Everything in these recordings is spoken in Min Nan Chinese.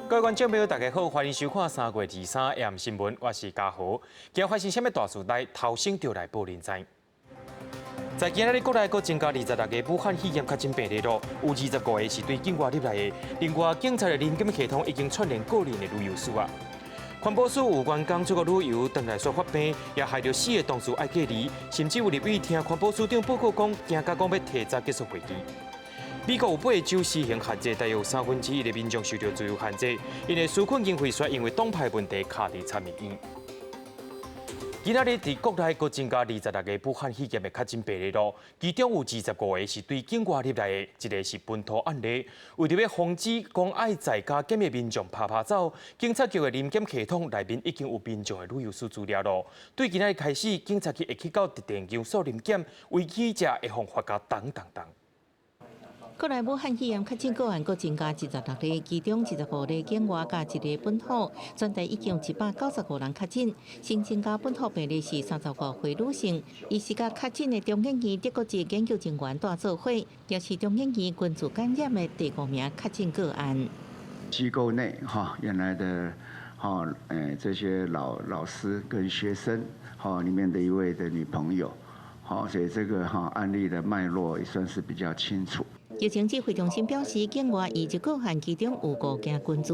各位觀眾朋友，大家好，歡迎收看3月23 AM 新聞，我是嘉豪。今日發生啥物大事來頭先就來報恁知。在今仔日國內閣增加26個武漢肺炎確診病例咯，有25個是對境外入來的。另外，警察的臨檢系統已經串聯個人的旅遊史啊。環保署有員工出國旅遊，轉來煞發病，也害著四個同事愛隔離，甚至有立委聽環保署長報告講，驚甲講欲提早結束會期。美國有八個州實行限制，大約有三分之一的民眾受著自由限制，𪜶的紓困經費煞因為黨派問題卡佇參議院。今仔日佇國內閣增加26個武漢肺炎的確診病例咯，其中有25個是對境外入來的，一個是本土案例。為著欲防止講愛在家檢疫民眾趴趴走，警察局的臨檢系統內面已經有民眾的旅遊史資料咯。對今仔日開始，警察局會去到特定場所臨檢，違紀者會予罰甲重重重。國內武漢肺炎確診個案閣增加26例，其中25例境外佮一個本土，全台已經有195人確診。新增加本土病例是35歲女性，伊是佮確診的中研院德國籍研究人員蹛做伙，也是中研院群聚感染的第五名確診個案。機構內哈原來的哈誒這些老師跟學生哈裡面的一位的女朋友，好，所以這個哈案例的脈絡也算是比較清楚。疫情指揮中心表示，境外移入個案其中有五件群聚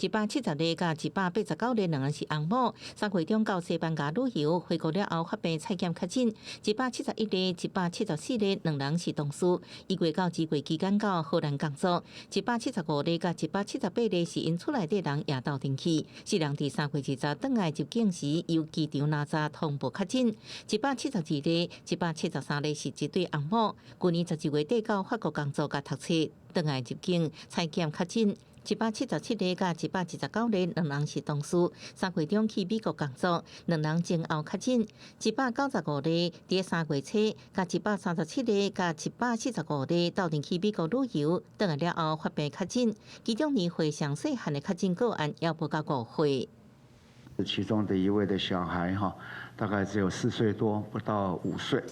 ，170例佮189例兩人是翁某，3月中到西班牙旅遊，回國了後發病採檢確診，171例、174例兩人是同事，1月到2月期間到荷蘭工作，175例佮178例是𪜶厝內底人也鬥陣去，四人佇3月20轉來入境時由機場拿查通報確診，172例、173例是一對翁某，舊年12月底到法國工作佮讀冊，轉來入境採檢確診，177例佮129例兩人是同事，3月中去美國工作，兩人前後確診，195例佇3月初佮137例佮145例鬥陣去美國旅遊，轉來了後發病確診，其中年歲上細漢的確診個案也無到5歲。其中的一位的小孩哈，大概只有4歲多，不到5歲。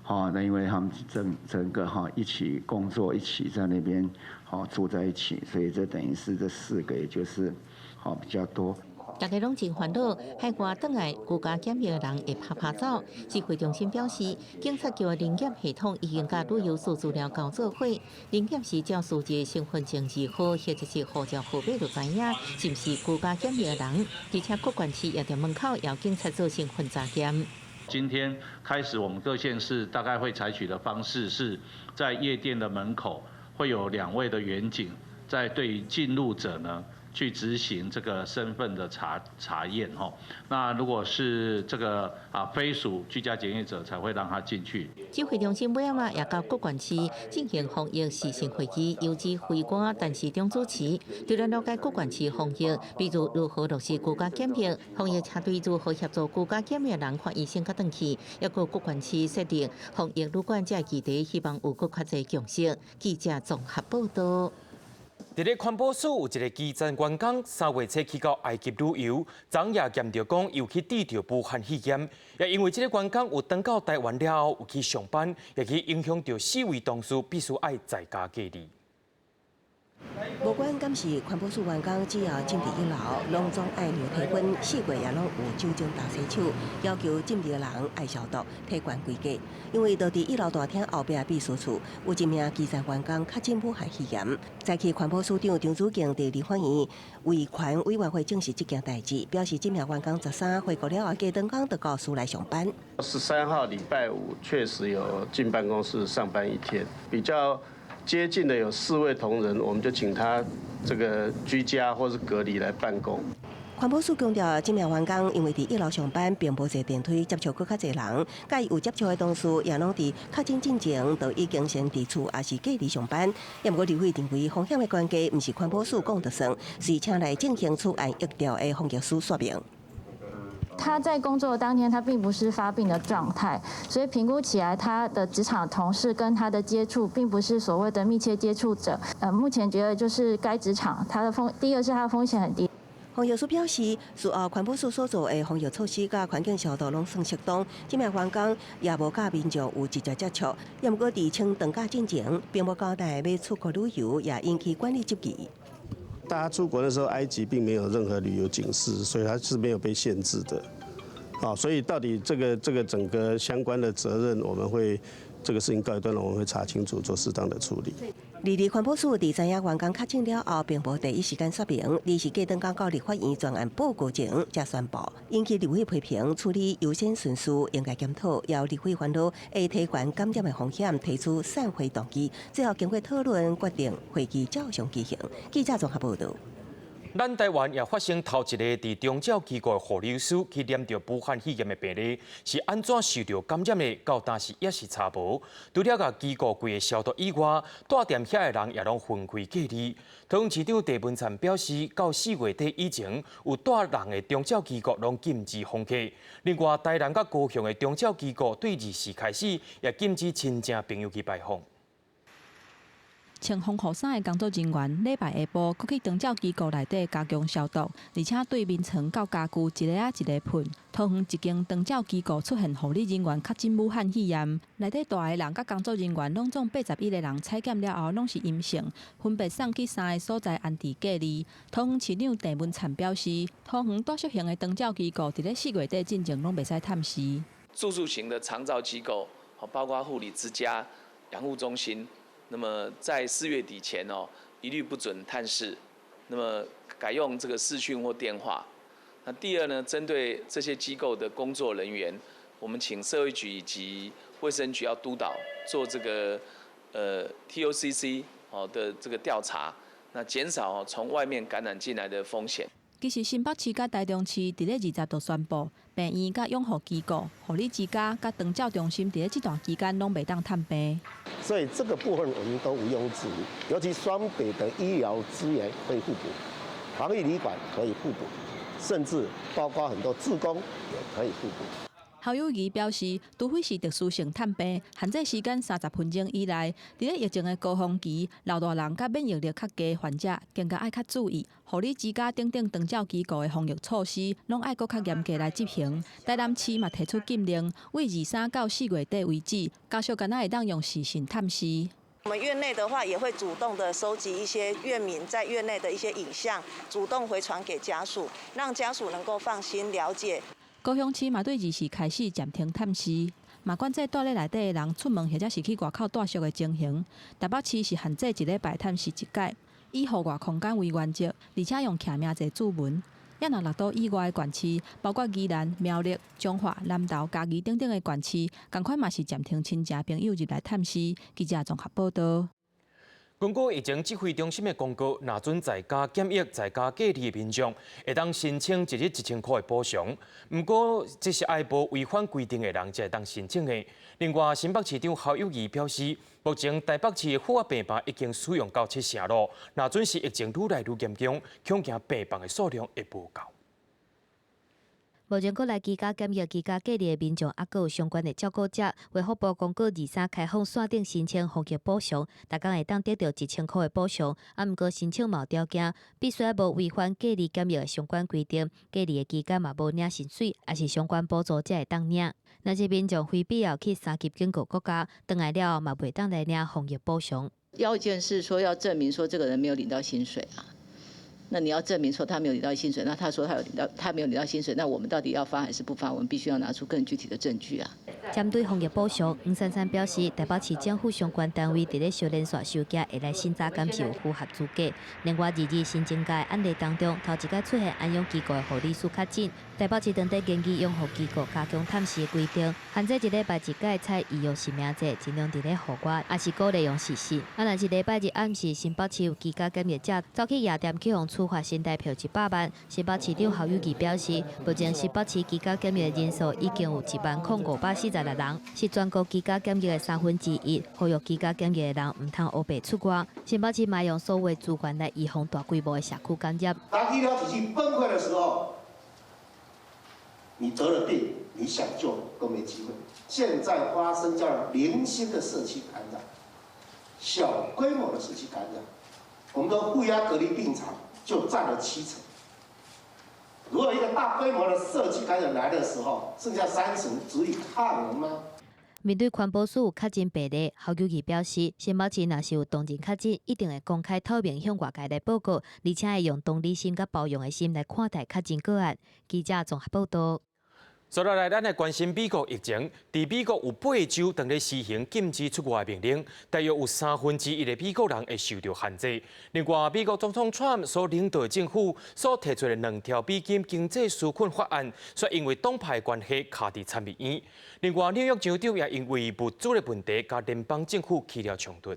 好，那因為他們整整個哈一起工作，一起在那邊好住在一起，所以這等於是這四個，也就是好比較多。大家攏真煩惱，海外轉來居家檢疫的人會趴趴走。指揮中心表示，警察局的臨檢系統已經佮旅遊史資料交做伙，臨檢時只要輸入身份證字號或者是護照號碼就知影是毋是居家檢疫的人。而且各縣市也佇門口要警察做身份查驗。今天開始，我們各縣市大概會採取的方式是在夜店的門口會有兩位的員警，在對進入者呢去執行這個身份的查驗吼。那如果是這個啊非屬居家檢疫者，才會讓他進去。指揮中心尾仔嘛也佮各縣市進行防疫視訊會議，由指揮官陳時中主持，除了了解各縣市防疫，比如如何落實居家檢疫，防疫車隊如何協助居家檢疫人看醫生佮轉去，抑閣各縣市設立防疫旅館這議題，希望有閣較濟共識。記者綜合報道。佇咧環保署有一個基層員工，3月初去到埃及旅遊，昨夜驗著講有去得著武漢肺炎，也因為這個員工有轉到台灣了後有去上班，也去影響著四位同事必須愛在家隔離。無管敢是環保署員工，只要進佇一樓，攏總愛量體溫，四月也攏有酒精罩洗手，要求進入的人愛消毒，體懸規格。因為佇一樓大廳後壁秘書處有一名基層員工確診武漢肺炎，早起環保署長張子敬佇立法院衛權委員會證實這件代誌，表示這名員工13回國了後，隔兩工就到署來上班。 13號禮拜五確實有進辦公室上班一天，比較接近的有四位同仁，我們就請他這個居家或是隔離來辦公。環保署強調，這名員工因為佇一樓上班，並無坐電梯接觸閣較濟人，佮伊有接觸的同事也攏佇確診進前就已經先佇厝抑是隔離上班。也毋過立委認為風險的懸低，毋是環保署講就算，是請來進行此案疫調的防疫師說明。他在工作當天，他並不是發病的狀態，所以評估起來，他的職場同事跟他的接觸，並不是所謂的密切接觸者。目前覺得就是該職場，他的風，第一個是他的風險很低。防疫署表示，事後環保署所做的防疫措施佮環境消毒攏算適當，這名員工也無佮民眾有直接接觸，也毋過佇請長假進前，並無交代欲出國旅遊，也引起管理質疑。大家出國的時候，埃及並沒有任何旅遊警示，所以它是沒有被限制的。好，所以到底這個整個相關的責任，我們會這個事情告一段落，我們會查清楚，做適當的處理。二二環保署佇知影員工確診了後，並無第一時間說明，而是隔頓工到立法院專案報告前才宣布，引起立委批評處理優先順序應該檢討，予立委煩惱會提懸感染的風險，提出散會動議，最後經過討論決定會議照常舉行。記者綜合報導。咱台灣也發生頭一个佇長照機構的護理師去染著武漢肺炎的病例，是按怎受著感染的？到今時也是查無。除了共機構規个消毒以外，蹛踮遐的人也攏分開隔離。桃園市長鄭文燦表示，到4月底以前，有蹛人的長照機構攏禁止訪客。另外，台南佮高雄的長照機構對24開始也禁止親情朋友去拜訪。穿防護衫的工作人員，禮拜下晡，閣去長照機構內底加強消毒，而且對眠床佮家具一个仔一个噴。桃園一間長照機構出現護理人員確診武漢肺炎，內底蹛的人佮工作人員攏總81個人採檢了後攏是陰性，分別送去三个所在安置隔離。桃園市長鄭文燦表示，桃園住宿型的長照機構佇咧4月底進前攏袂使探視。住宿型的長照機構，包括護理之家、養護中心。那麼在4月底前哦，一律不准探視，那麼改用這個視訊或電話。那第二呢，針對這些機構的工作人員，我們請社會局以及衛生局要督導做這個TOCC 哦的這個調查，那減少從外面感染進來的風險。其實新北市佮台中市佇咧20就宣布，病院佮養護機構、護理之家佮長照中心佇咧這段期間攏袂當探病。所以這個部分我們都毋庸置疑，尤其雙北的醫療資源可以互補，防疫旅館可以互補，甚至包括很多志工也可以互補。侯友宜表示，除非是特殊性探病，限制時間30分鐘以內。佇咧疫情的高峰期，老大人佮免疫力較低患者，更加愛較注意。護理之家等等長照機構的防疫措施，攏愛閣較嚴格來執行。台南市嘛提出禁令，為23到4月底為止，家屬敢若會當用視訊探視。我們院內的話，也會主動的收集一些院民在院內的一些影像，主動回傳給家屬，讓家屬能夠放心了解。高雄市嘛對24開始暫停探視，嘛管制蹛咧內底的人出門或者是去外口蹛宿的情形。台北市是限制一禮拜探視一擺，以戶外空間為原則，而且用記名制注文。猶若六都以外的縣市，包括宜蘭、苗栗、彰化、南投、嘉義等等的縣市，仝款嘛是暫停親情朋友入來探視。記者綜合報導。根據疫情指揮中心的公告，若準在家檢疫、在家隔離的民眾，會當申請一日1000箍的補償。毋過，這是愛無違反規定的人才會當申請的。另外，新北市長侯友宜表示，目前台北市的負壓病房已經使用到七成囉。若準是疫情愈來愈嚴重，恐驚病房的數量會無夠。目前國內居家檢疫、居家隔離的民眾，猶閣有相關的照顧者，衛福部公告23開放線頂申請防疫補償，逐工會當得著1000箍的補償。啊，毋過申請嘛有條件，必須愛無違反隔離檢疫的相關規定，隔離的期間嘛無領薪水，抑是相關補助才會當領。若是民眾非必要去三級警告國家，轉來了後嘛袂當來領防疫補償。要件是說要證明說這個人沒有領到薪水啊。那你要證明說他沒有領到薪水，那他說他有領到，他沒有領到薪水，那我們到底要發還是不發？我們必須要拿出更具體的證據啊。針對防疫補償，黃珊珊表示，台北市政府相關單位佇咧小連續收件，會來審查敢是有符合資格。另外，22新增加的案例當中，頭一擺出現安養機構的護理師確診，台北市當地建議養護機構加強探視的規定，限制一禮拜一擺採預約實名制，盡量佇咧戶外，抑是鼓勵用視訊。啊，若是禮拜日暗時，新北市有居家檢疫者走去夜店去予處罰新台票100萬。新北市長侯友宜表示，目前新北市居家檢疫的人數已經有10,546人，是全國居家檢疫的1/3。呼籲居家檢疫的人毋通烏白出外。新北市嘛用所有資源來預防大規模的社區感染。當醫療體系崩潰的時候，你得了病，你想救都沒機會。現在發生叫零星的社區感染，小規模的社區感染，我們的負壓隔離病床就佔了7成。如果一個大規模的社區感染來的時候，剩下3成足以抗衡嗎？面對環保署有確診病例，侯友宜表示，新北市若是有同人確診，一定會公開透明向外界來報告，而且會用同理心佮包容的心來看待確診個案。記者綜合報道。接落來，咱來關心美國疫情。佇美國有八州當咧施行禁止出外的命令，大約有三分之一的美國人會受著限制。另外，美國總統川普所領導的政府所提出的兩兆美金經濟紓困法案，卻因為黨派關係卡佇參議院。另外，紐約州長也因為物資的問題，佮聯邦政府起了衝突。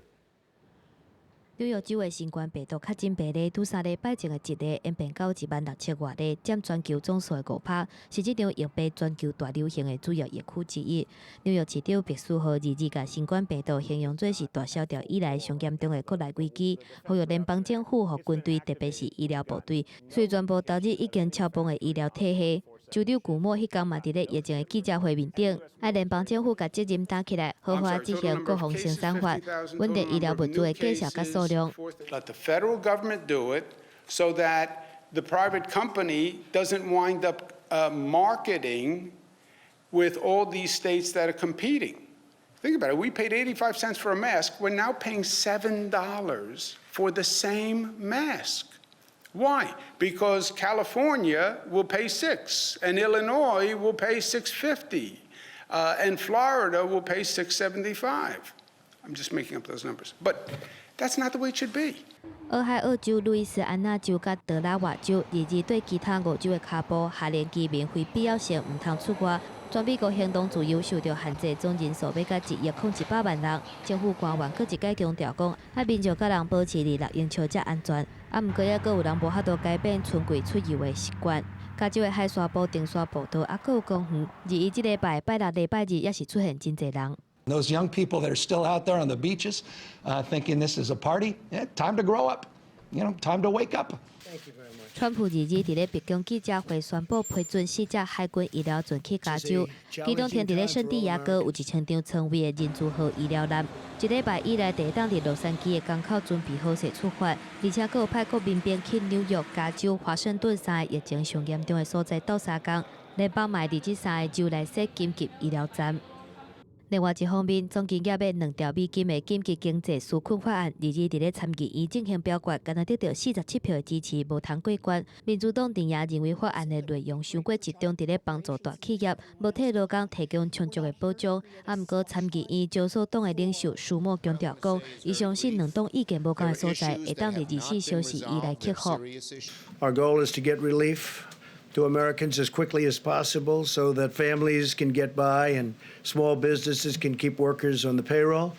紐約州的新冠病毒確診病例，拄三禮拜前的一例演變到一萬六千外例，佔全球總數的5%，是這場疫病全球大流行的主要疫區之一。紐約市長白思豪二日共新冠病毒形容做是大蕭條以來上嚴重的國內危機，呼籲聯邦政府予軍隊，特別是醫療部隊，隨全部投入已經超崩的醫療體系。州長古莫彼工嘛佇咧疫情的記者會面頂，愛聯邦政府共責任擔起來，好好執行國防生產法，穩定醫療物資的價數佮數量。 Let the federal government do it so that the private company doesn't wind up marketing with all these states that are competing. Think about it. We paid 85 cents for a mask. We're now paying $7 for the same mask. Why? Because California will pay 6, and Illinois will pay 650, and Florida will pay 675. I'm just making up those numbers, but that's not the way it should be. 俄亥俄州、路易斯安那州佮德拉瓦州，二日對其他五州的跤步下令居民非必要性毋通出外。全美國行動自由受著限制，總人數欲到1億零一百萬人。政府官員閣一擺強調講，愛民眾佮人保持佇6英尺才安全。啊，毋過猶閣有人無法度改變春季出遊的習慣。加州的海沙埔登山步道猶閣有公園，二一這禮拜拜六、禮拜日也是出現真濟人。 Those young people that are still out there on the beaches, thinking this is a party, yeah, time to grow up, time to wake up. 川普二日佇咧白宮記者會宣布批准四隻海軍醫療船去加州，其中停佇咧聖地亞哥有1000張床位的仁慈號醫療艦。一禮拜以來，第一當佇洛杉磯的港口準備好勢出發，而且閣有派國民兵去紐約、加州、華盛頓三个疫情上嚴重的所在鬥相共，聯邦嘛佇這三个州來設緊急醫療站。另外一方面，總經業2兆美金的緊急經濟紓困法案，二日佇咧參議院進行表決，干焦得著47票的支持，無通過關。民主黨陣營認為法案的內容傷過集中佇咧幫助大企業，無替勞工提供充足的保障。啊，毋過參議院少數黨的領袖舒默強調講，伊相信兩黨意見無仝的所在，會當佇24小時以內克服。 Our goal is to get relief to Americans as quickly as possible so that families can get by and small businesses can keep workers on the payroll.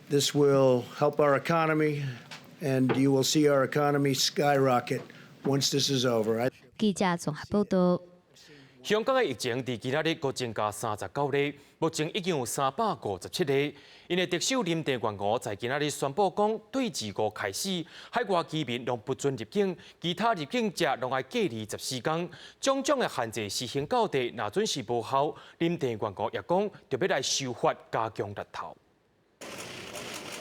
This will help our economy, and you will see our economy skyrocket once this is over. 記者綜合報道。香港的疫情佇今仔日閣增加39例，目前已經有357例。𪜶的特首林鄭月娥在今仔日宣布講，對25開始，海外居民攏不准入境，其他入境者攏愛隔離14天。種種的限制實行到底，若準是無效，林鄭月娥也講，著欲來修法加強力頭。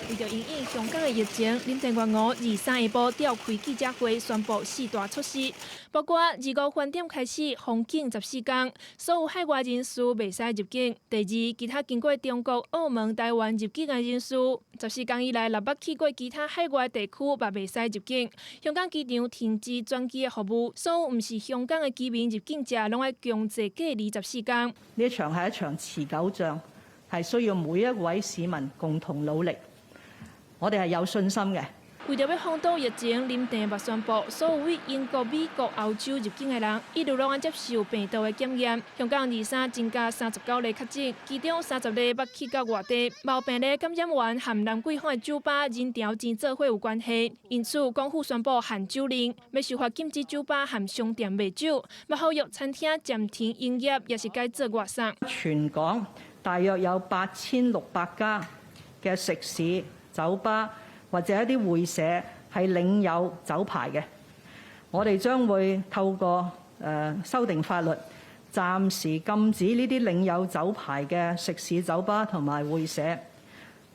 為著因應香港的疫情，林鄭月娥23下晡召開記者會，宣布四大措施，包括25翻點開始封境14天，所有海外人士袂使入境。第二，其他經過中國、澳門、台灣入境的人士，14天以內若捌去過其他海外地區，嘛袂使入境。香港機場停止轉機的服務，所有毋是香港的居民入境者，攏愛強制隔離14天。呢一場係一場持久戰，係需要每一位市民共同努力。我哋係有信心嘅。為著欲防堵疫情，林鄭嘛宣布，所有對英國、美國、歐洲入境的人，一律攏愛接受病毒的檢驗。香港23增加39例確診，其中30例捌去到外地，有病例感染源和蘭桂坊的酒吧人潮濟做伙有關係，因此港府宣布限酒令，欲修法禁止酒吧和商店賣酒，嘛呼籲餐廳暫停營業，抑是改做外送。全港大約有8600家嘅食肆、酒吧或者一啲會社係領有酒牌嘅，我哋將會透過修訂法律，暫時禁止呢啲領有酒牌嘅食肆、酒吧同埋會社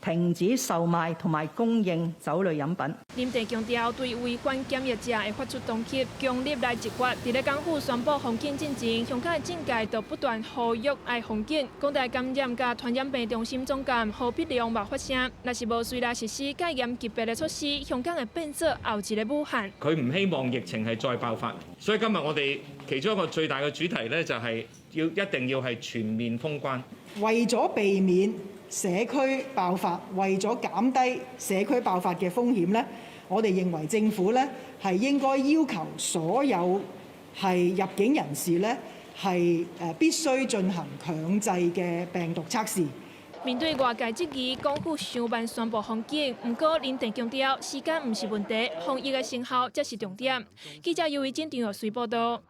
停止售賣同埋供應酒類飲品。林鄭強調，對違反檢疫者會發出通緝，強力來執法。佇咧港府宣布封境進前，香港的政界就不斷呼籲愛封境。港大感染佮傳染病中心總監何必良嘛發聲，若是無隨來實施較嚴級別的措施，香港會變做後一个武漢。佢唔希望疫情係再爆發，所以今日我哋其中一個最大嘅主題咧，就係要一定要係全面封關。為咗避免社區爆發，為咗減低社區爆發嘅風險咧，我哋認為政府咧係應該要求所有係入境人士咧係必須進行強制嘅病毒測試。面對外界質疑，港府傷慢宣布封境，毋過林鄭強調時間毋是問題，防疫的成效才是重點。記者尤維珍、張玉水報道。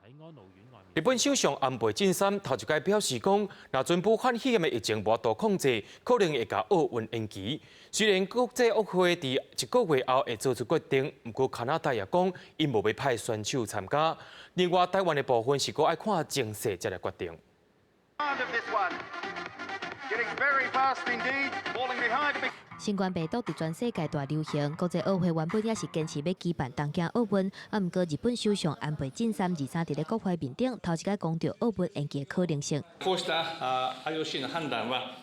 日本首相安倍晉三頭一擺表示講，若陣武漢肺炎的疫情無法度控制，可能會共奧運延期。雖然國際奧會佇一個月後會做出決定，毋過加拿大也講，𪜶無欲派選手參加。另外，台灣的部分是閣愛看情勢才來決定。新冠病毒佇全世界大流行，國際奧會原本也是堅持欲舉辦東京奧運，啊，毋過日本首相安倍晉三23佇咧國會面頂頭一擺講著奧運延期的可能性。こうした IOC の判断は、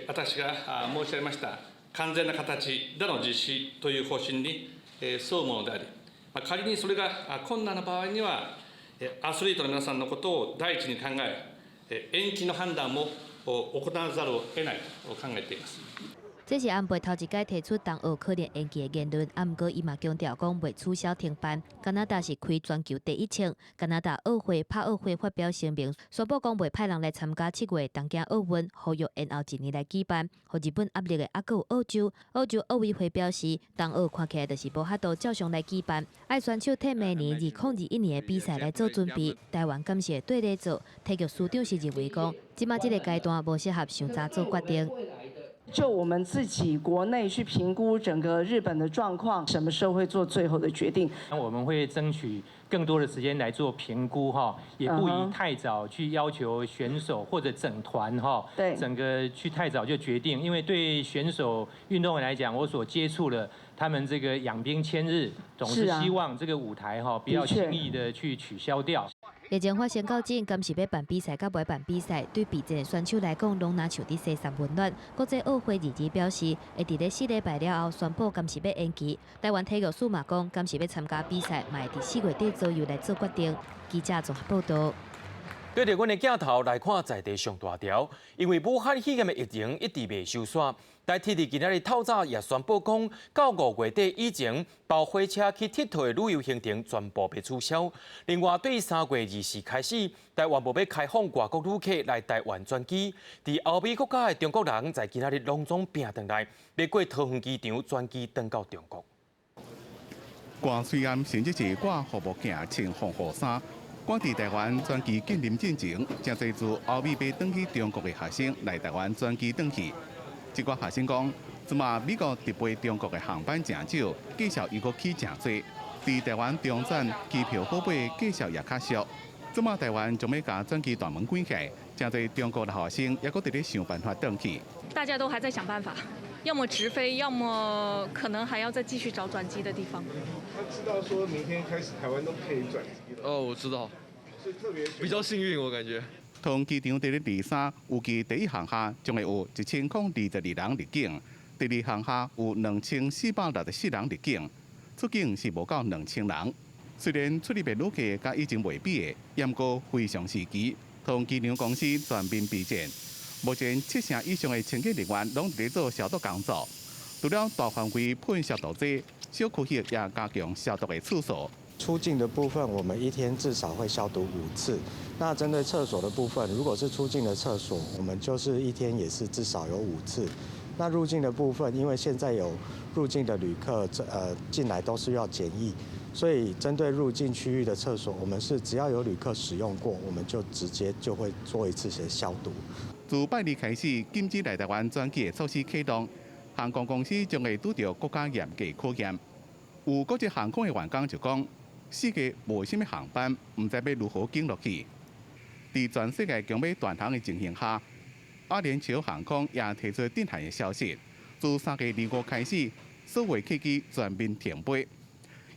私が申し上げました完全な形での実施という方針に沿うものであり、仮にそれが困難な場合には、アスリートの皆さんのことを第一に考え、延期の判断も行わざるを得ないと考えています。這是安倍頭一擺提出東奧可能延期的言論，啊，毋過伊嘛強調講袂取消停辦。加拿大是開全球第一槍，加拿大奧會、帕奧會發表聲明，宣布講袂派人來參加7月東京奧運，呼籲延後一年來舉辦。予日本壓力的猶閣有澳洲，澳洲奧委會表示，東奧看起來就是無法度照常來舉辦，愛選手替明年2021年的比賽來做準備。台灣敢是會綴咧做？體育司長是認為講，這馬這个階段無適合傷早做決定。就我們自己國內去評估整個日本的狀況，什麼時候會做最後的決定？那我們會爭取更多的時間來做評估，哈，也不宜太早去要求選手或者整團，哈，整個去太早就決定，因為對選手運動員來講，我所接觸的他們這個養兵千日，總是希望這個舞台，哈，不要輕易的去取消掉。疫情發生到今，敢是欲辦比賽，佮袂辦比賽，對備戰的選手來講，攏若像佇洗衫溫暖。國際奧會22表示，會佇咧4禮拜了後宣布，敢是欲延期。台灣體育署嘛講，敢是欲參加比賽，嘛會佇4月底左右來做決定。記者綜合報導。對著阮的鏡頭來看，在地上大條，因為武漢肺炎的疫情一直袂收煞。台鐵佇今仔日透早也宣布講，到5月底以前，包火車去𨑨迌的旅遊行程全部欲取消。另外，對3月24開始，台灣無欲開放外國旅客來台灣轉機。佇歐美國家的中國人，在今仔日攏總拼轉來，欲過桃園機場轉機轉到中國。掛喙罨甚至是掛護目鏡、穿防護衫。趕佇台灣轉機禁令進前，誠濟自歐美欲轉去中國的學生來台灣轉機轉去。這寡學生講，這馬美國直飛中國的航班誠少，價數又閣起誠濟。佇台灣中轉機票好買，價數也較俗。這馬台灣將欲共轉機大門關起來，誠濟中國留學生猶閣佇咧想辦法轉去。大家都還在想辦法，要麼直飛，要麼可能還要再繼續找轉機的地方。他知道說明天開始台灣都可以轉機了。哦，我知道，比較幸運，我感覺。桃園機場佇咧23，預計第一航廈將會有1022人入境，第二航廈有2464人入境，出境是無夠2000人。雖然出入的旅客佮以前袂比的，毋過非常時期，桃園機場公司全面備戰，目前70%以上的清潔人員攏佇咧做消毒工作，除了大範圍噴消毒劑，小區域也加強消毒的次數。出境的部分，我們一天至少會消毒5次。那針對廁所的部分，如果是出境的廁所，我們就是一天也是至少有5次。那入境的部分，因為現在有入境的旅客，進來都是要檢疫，所以針對入境區域的廁所，我們是只要有旅客使用過，我們就直接就會做一次的消毒。自拜二開始，禁止來台灣轉機的措施啟動，航空公司將會拄著閣較嚴格考驗。有國際航空的員工就講，四月無啥物航班，毋知欲如何撐落去。佇全世界強欲斷航的情形下，阿聯酋航空也提出震撼的消息，自3月25開始，所有客機全面停飛。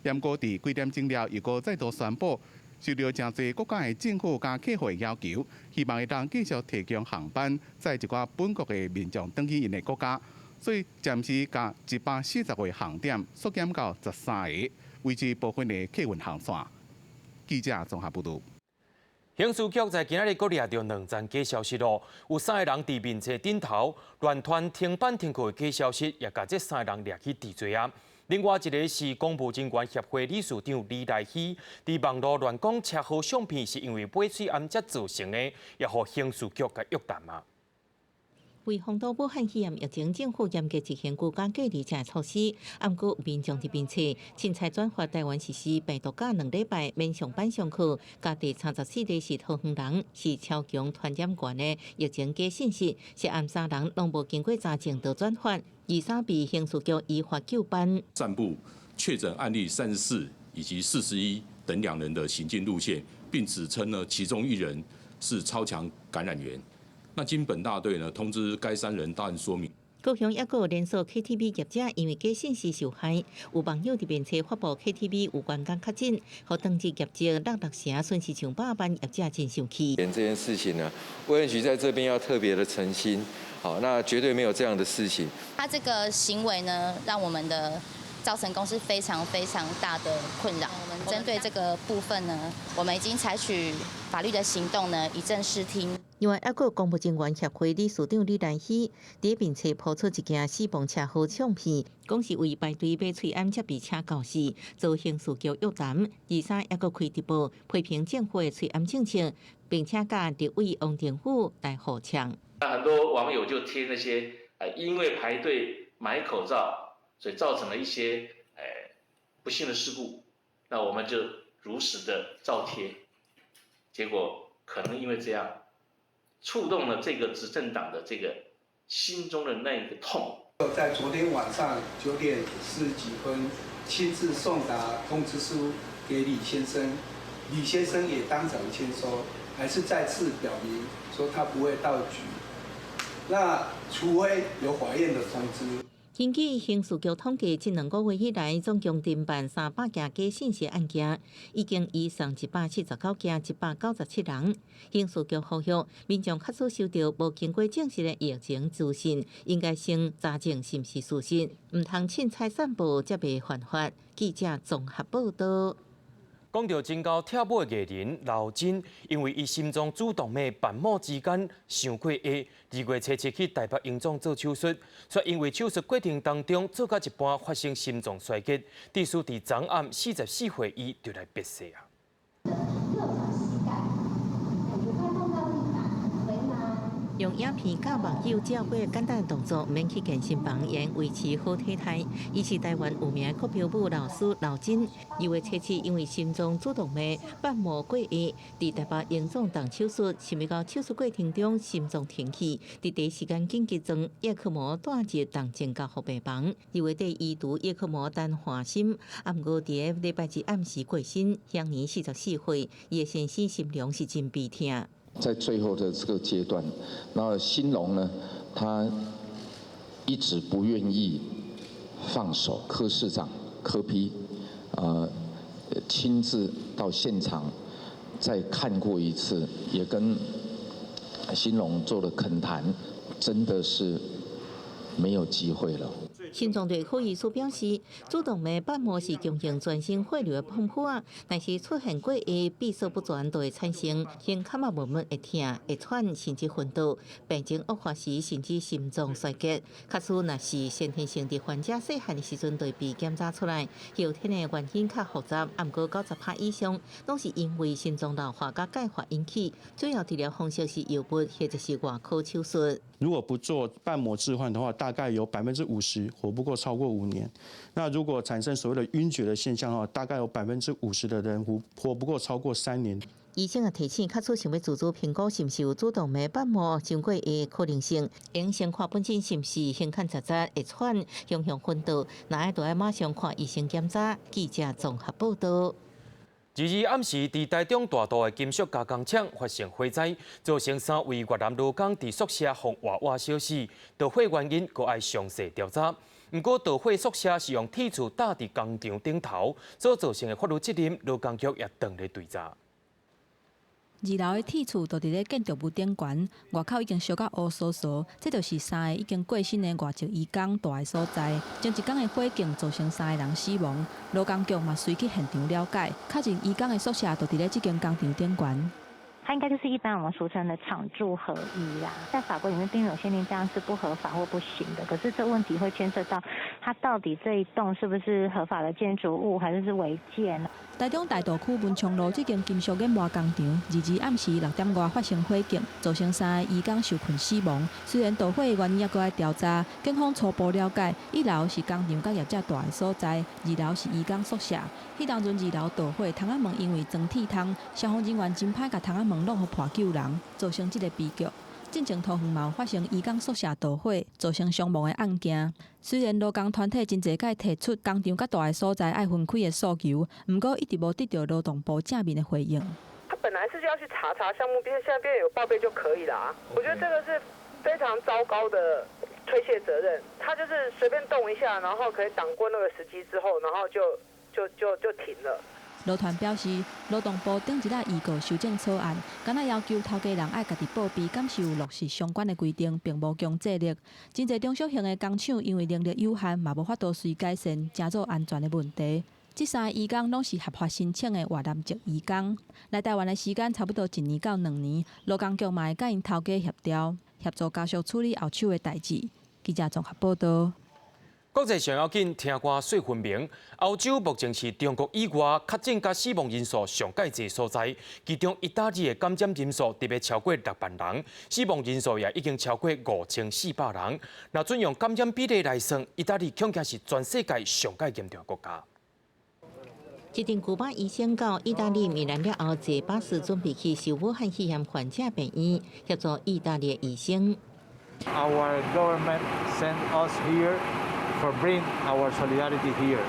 毋過佇幾點鐘了，又閣再度宣布，受著誠濟國家的政府佮客戶的要求，希望會當繼續提供航班，載一寡本國的民眾轉去𪜶的國家，所以暫時共140個航點縮減到13個，維持部分的客運航線。記者綜合報導。刑事局在今仔日閣掠著兩宗假消息囉，有三个人佇面冊頂頭亂傳停班停課的假消息，也共這三个人掠去治罪啊。另外一个是公務人員協會理事長李來希，佇網路亂講車禍相片是因為買喙罨才造成的，也予刑事局共約談啊。為防堵武漢肺炎疫情，政府嚴格執行居家隔離這措施。毋過民眾佇面冊，凊彩轉發台灣實施病毒假兩禮拜免上班上課，佮第34例是桃園人，是超強傳染源的疫情假信息，涉案三人攏無經過查證就轉發，23被刑事局依法糾辦。散布確診案例34以及41等兩人的行進路線，並指稱呢其中一人是超強感染源。那經本大隊呢通知該三人到案說明。高雄抑閣有連鎖 KTV 業者因為假信息受害，有網友佇面冊發布 KTV 有員工確診，予當日業績落六成，損失上百萬，業者真生氣。這件事情呢，衛生局在這邊要特別的澄清，好，那絕對沒有這樣的事情。他這個行為呢，讓我們的造成公司非常非常大的困擾。我們針對這個部分呢，我們已經採取法律的行動呢，以正視聽。另外，抑閣有公務人員協會理事長李蘭希佇面冊拋出一件死亡車禍相片，講是為排隊買喙罨才被車轎死，遭刑事局約談。23抑閣開直播批評政府的喙罨政策，並且佮立委王定宇來互嗆。那很多網友就貼那些，因為排隊買口罩，所以造成了一些不幸的事故。那我們就如實的照貼，結果可能因為這樣，觸動了這個執政黨的這個心中的那一個痛。在昨天晚上9點40幾分，親自送達通知書給李先生，李先生也當場簽收，還是再次表明說他不會到局。那除非有法院的通知。根據刑事局統計，這兩個月以來，總共偵辦300件假信息案件，已經移送179件，197人。刑事局呼籲民眾假使收著無經過證實的疫情資訊，應該先查證是毋是事實，毋通凊彩散布，才袂犯法。記者綜合報道。講著真𠢕跳舞的藝人劉真，因為伊心臟主動脈瓣膜之間傷過狹，2月27去台北榮總做手術，卻因為手術過程當中做到一半發生心臟衰竭，致使佇昨暗44歲，伊就來別世啊。用影片佮目睭照過簡單動作，毋免去健身房，也會維持好體態。伊是台灣有名的國標舞老師劉真，2月7因為心臟主動脈瓣膜過狹，佇台北榮總動手術，想欲到手術過程中心臟停氣，佇第一時間緊急裝葉克膜帶入重症監護病房。2月底移除葉克膜等換心，毋過佇個禮拜一暗時過身，享年44歲。伊的先生心龍是真悲痛。在最後的這個階段，那興隆呢，他一直不願意放手，柯市長柯 P，親自到現場再看過一次，也跟興隆做了懇談，真的是沒有機會了。心臟內科醫師表示，主動脈瓣膜是供應全身血流的泵浦啊，若是出現過狹、閉塞不全，就會產生胸腔啊，悶悶會疼、會喘，甚至昏倒。病情惡化時，甚至心臟衰竭。假使若是先天性的患者細漢的時陣就會被檢查出來，後天的原因較複雜，毋過90%以上攏是因為心臟老化佮鈣化引起。主要治療方式是藥物或者是外科手術。如果不做瓣膜置換的話，大概有50%活不過超過5年。那如果產生所謂的暈厥的現象的話，大概有50%的人活不過超過3年。醫生也提醒，假使想欲自主評估是毋是有主動脈瓣膜傷過狹的可能性，應先看本身是毋是胸腔窒窒、會喘、常常昏倒，若愛就愛馬上看醫生檢查。記者綜合報道。二二暗時，佇台中大肚的金屬加工廠發生火災，造成三位越南勞工佇宿舍予活活燒死。著火原因閣愛詳細調查。毋過著火宿舍是用鐵鑄搭佇工廠頂頭，所造成的法律責任，勞工局也當咧追查。二樓的鐵厝就佇咧建築物頂懸，外口已經燒甲烏趖趖，這就是三个已經過身的外籍移工蹛的所在。前一工的火警造成三个人死亡，勞工局嘛隨去現場了解，確認移工的宿舍就佇咧這間工廠頂懸。它應該就是一般我們俗稱的廠住合一啦，在法規裡面並沒有限定這樣是不合法或不行的。可是這問題會牽涉到，它到底這一棟是不是合法的建築物，還是是違建？台中大肚區文昌路這間金屬研磨工廠，二二暗時六點外發生火警，造成三个移工受困死亡。雖然著火的原因猶閣愛調查，警方初步了解，一樓是工廠佮業者蹛的所在，二樓是移工宿舍。彼當陣二樓著火，窗仔門因為裝鐵窗，消防人員真歹共窗仔門弄予破救人，造成這个悲劇。進前桃園嘛有發生移工宿舍著火，造成傷亡的案件。雖然勞工團體真濟擺提出工廠佮蹛的所在愛分開的訴求，毋過一直無得著勞動部正面的回應。他本來是要去查查項目，變現在變有報備就可以啦。我覺得這個是非常糟糕的推卸責任。他就是隨便動一下，然後可以擋過那個時機之後，然後就停了。勞團表示，勞動部頂一禮預告修正草案，敢若要求頭家人愛家己報備，敢是有落實相關的規定，並無強制力。真濟中小型的工廠因為能力有限，嘛無法度隨改善，成做安全的問題。這三个移工攏是合法申請的越南籍移工，來台灣的時間差不多一年到兩年，勞工局嘛會佮𪜶頭家協調，協助家屬處理後手的代誌。記者綜合報導。國際上要緊，聽歌說分明。歐洲目前是中國以外確診佮死亡人數上蓋濟所在，其中意大利的感染人數特別超過六萬人，死亡人數也已經超過五千四百人。若準用感染比例來算，意大利恐驚是全世界上蓋嚴重的國家。一陣古巴醫生到意大利米蘭了後，坐巴士準備去收武漢肺炎患者病院，協助意大利的醫生。 Our government sent us here for bring our solidarity here.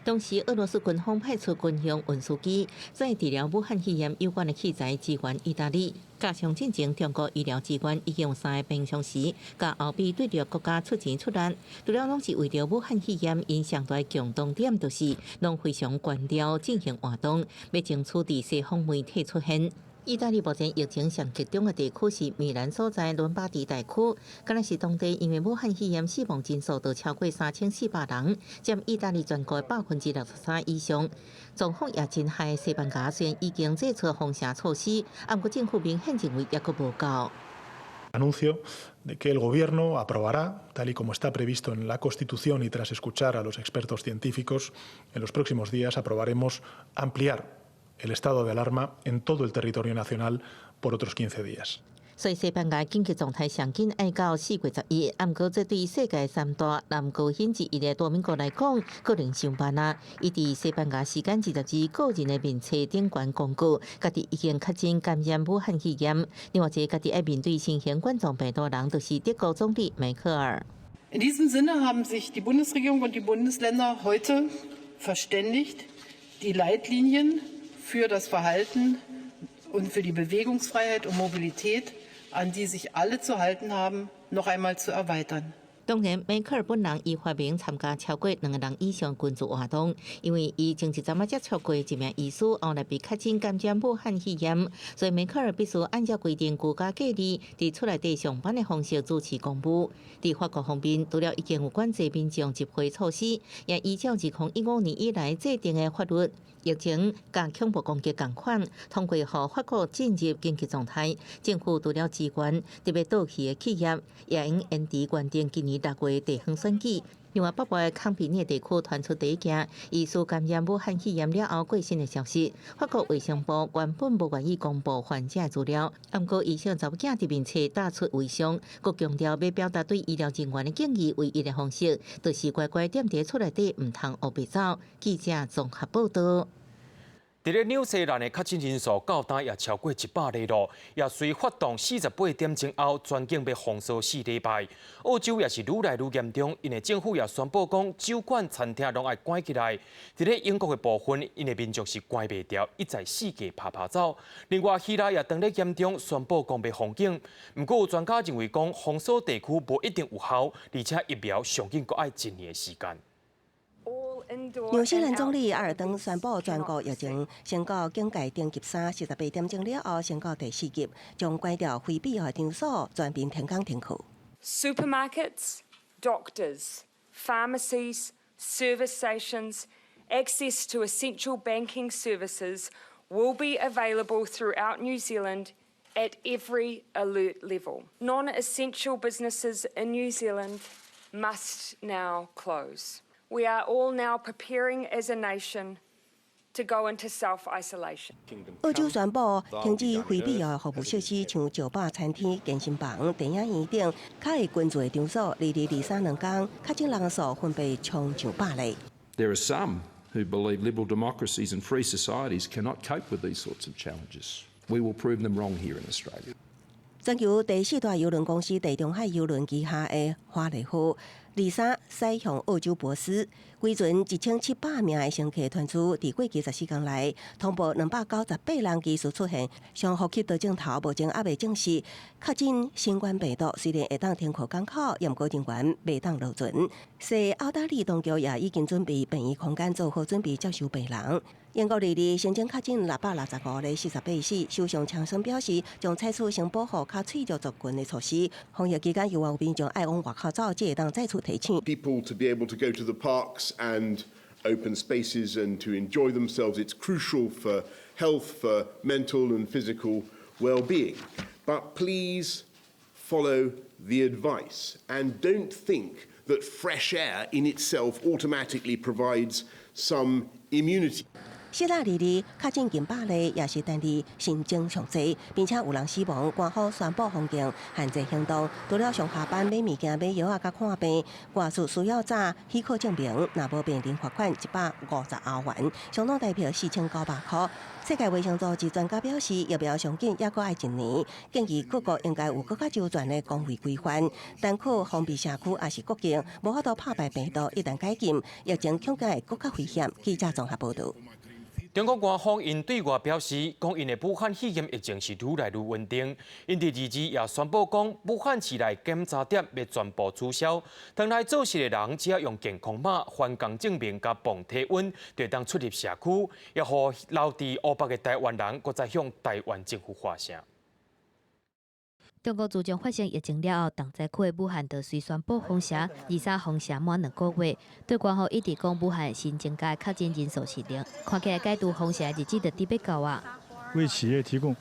當時，俄羅斯軍方派出軍用運輸機，載治療武漢肺炎有關的器材支援意大利。加上進前中國醫療資源已經有三个平常時，共歐美對著國家出錢出力，除了攏是為著武漢肺炎，𪜶上大共同點就是攏非常關注進行活動，欲爭取佇西方媒體出現。意大利目前疫情上集中的地區是米蘭所在倫巴第大區，敢若是當地因為武漢肺炎死亡人數都超過三千四百人，佔意大利全國63%以上。狀況也真害西班牙雖然已經做出封城措施，毋過政府明顯認為猶閣無夠。 Anuncio de que el Gobierno aprobará, tal y como está previsto en la Constitución y tras escuchar a los expertos científicos, en los próximos días aprobaremos ampliar el estado de alarma en todo el territorio nacional por otros 15 días. 所以西班牙緊急狀態上緊愛到四月十一，毋過這對世界三大男歌星之一的多明戈來講，可能傷慢啊！伊佇西班牙時間二十二個人的面冊頂懸公告，家己已經確診感染武漢肺炎。另外一個家己愛面對新型冠狀病毒人，就是德國總理梅克爾。 In diesem Sinne haben sich die Bundesregierung und die Bundesländer heute verständigt, die Leitlinien für das Verhalten und für die Bewegungsfreiheit und Mobilität, an die sich alle zu halten haben, noch einmal zu erweitern. 當然，梅克爾本人伊發明參加超過兩个人以上群聚活動，因為伊前一陣仔接觸過一名醫師，後來被確診感染武漢肺炎，所以梅克爾必須按照規定居家隔離，佇厝內底上班的方式主持公務。佇法國方面，除了已經有管制民眾集會措施，也依照二零一五年以來制定的法律，疫情佮恐怖攻擊仝款，通過予法國進入緊急狀態。政府除了支援特別倒去的企業，也應延遲原定今年六月地方選舉。另外，北部的坎皮涅地區傳出第一件疑似感染武漢肺炎了後過身的消息。法國衛生部原本無願意公布患者資料，毋過醫生查某囝佇面冊打出遺孀，閣強調欲表達對醫療人員的敬意，唯一的方式就是乖乖踮佇厝內底，毋通烏白走。記者綜合報導。佇咧紐西蘭的確診人數到今也超過100例咯，也隨發動48點鐘後，全境欲封鎖4禮拜。澳洲也是愈來愈嚴重，𪜶的政府也宣布講，酒館、餐廳攏愛關起來。佇咧英國的部分，𪜶的民眾是關袂牢，一再四界趴趴走。另外，希臘也當咧嚴重，宣布講欲封境。毋過有專家認為講，封鎖地區無一定有效，而且疫苗上緊閣愛一年的時間。紐西蘭總理阿爾登宣布，全國疫情升到警戒等級三，48點鐘了後升到第四級，將關掉非必要的場所，全面停工停課。 Supermarkets, doctors, pharmacies, service stations, access to essential banking services will be available throughout New Zealand at every alert level. Non-essential businesses in New Zealand must now close. We are all now preparing as a nation to go into self-isolation. 澳洲宣布停止非必要的服務設施，像酒吧、餐廳、健身房、電影院等，較會群聚的場所。22、23兩工，確診人數分別衝上百例。 There are some who believe liberal democracies and free societies cannot cope with these sorts of challenges. We will prove them wrong here in Australia. 全球第四大郵輪公司地中海郵輪旗下的華麗號，23駛向澳洲珀斯，規船1700名的乘客傳出，佇過去14工內通報298人疑似出現上呼吸道症頭，目前猶未證實確診新冠病毒。雖然會當停靠港口，毋過人員袂當落船。西澳大利當局也已經準備病院空間，做好準備接收病人。英國22日新增確診665例，48死。首相強生表示，將採取先保護較脆弱族群的措施。防疫期間，猶有民眾愛往外口走，才會當再次提醒。 People to be able to go to the parks and open spaces and to enjoy themselves. It's crucial for health, for mental and physical well-being. But please follow the advice and don't think that fresh air in itself automatically provides some immunity. 希臘22日確診近百例，也是單日新增上濟，並且有人死亡。官方宣布封境限制行動，除了上下班買物件、買藥仔佮看病，外出需要查許可證明，若無病人罰款150歐元，相當台幣4900箍。世界衛生組織專家表示，疫苗上緊猶閣愛一年，建議各國應該有閣較周全的公衛規範，單靠封閉社區抑是國境，無法度拍敗病毒。一旦解禁，疫情恐驚會閣較危險。記者綜合報導。中國官方𪜶對外表示，講𪜶的武漢肺炎疫情是愈來愈穩定。𪜶佇22也宣布講，武漢市內檢查點欲全部取消，轉來做事的人只要用健康碼、返工證明佮磅體溫，就會當出入社區。也予留佇湖北的台灣人，閣再向台灣政府發聲。中國自從發生疫情了後，重災區的武漢就隨宣布封城，23封城滿2個月。對官方一直講武漢新增加確診人數是零，看起來解除封城的日子就佇欲到啊。為企業提供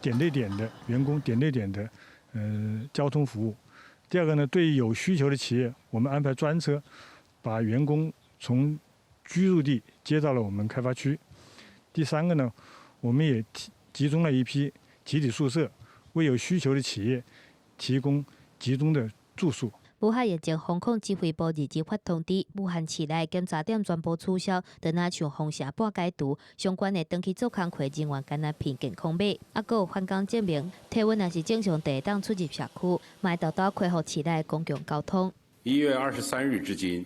點對點的員工點對點的交通服務。第二個呢，對於有需求的企業，我們安排專車，把員工從居住地接到了我們開發區。第三個呢，我們也集中了一批集體宿舍。為有需求的企業提供集中的住宿。武漢疫情防控指揮部22發通知，武漢市內檢查點全部取消，就若像封城半解除，相關的轉去做工課人員，干焦憑健康碼，猶閣有返工證明，體溫若是正常，就會當出入社區，嘛會沓沓恢復市內公共交通。1月23日至今，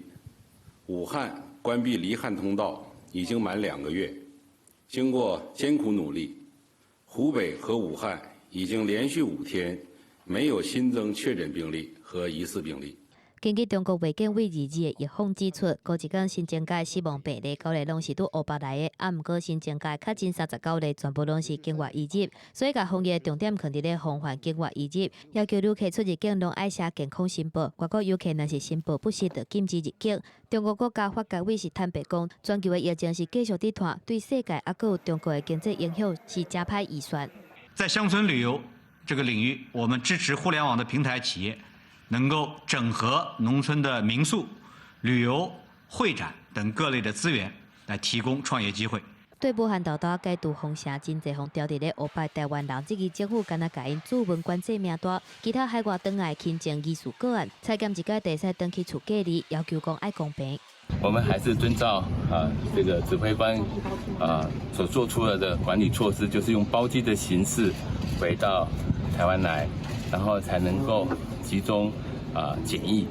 武漢關閉離漢通道已經滿2個月，經過艱苦努力，湖北和武漢已經連續5天沒有新增確診病例和疑似病例。根據中國衛健委22日的預防指出，過一工新增加死亡病例九例攏是佇湖北來的，啊，毋過新增加確診39例，全部攏是境外移入，所以共防疫重點囥佇咧防範境外移入，要求旅客出入境攏愛寫健康申報，外國遊客若是申報不實，就禁止入境。中國國家發改委是坦白講，全球的疫情是繼續佇拖，對世界猶閣有中國的經濟影響是誠歹預算。在鄉村旅遊這個領域，我們支持互聯網的平台企業能夠整合農村的民宿、旅遊、會展等各類的資源，來提供創業機會。對武漢沓沓解除封城，真濟予牢佇咧湖北台灣人，這支政府干焦共𪜶注文管制名單，其他海外轉來親情疑似個案，裁減一改會使轉去厝隔離，要求講愛公平。我們還是遵照啊這個指揮官啊所做出來的管理措施，就是用包機的形式回到台灣來，然後才能夠集中啊檢疫。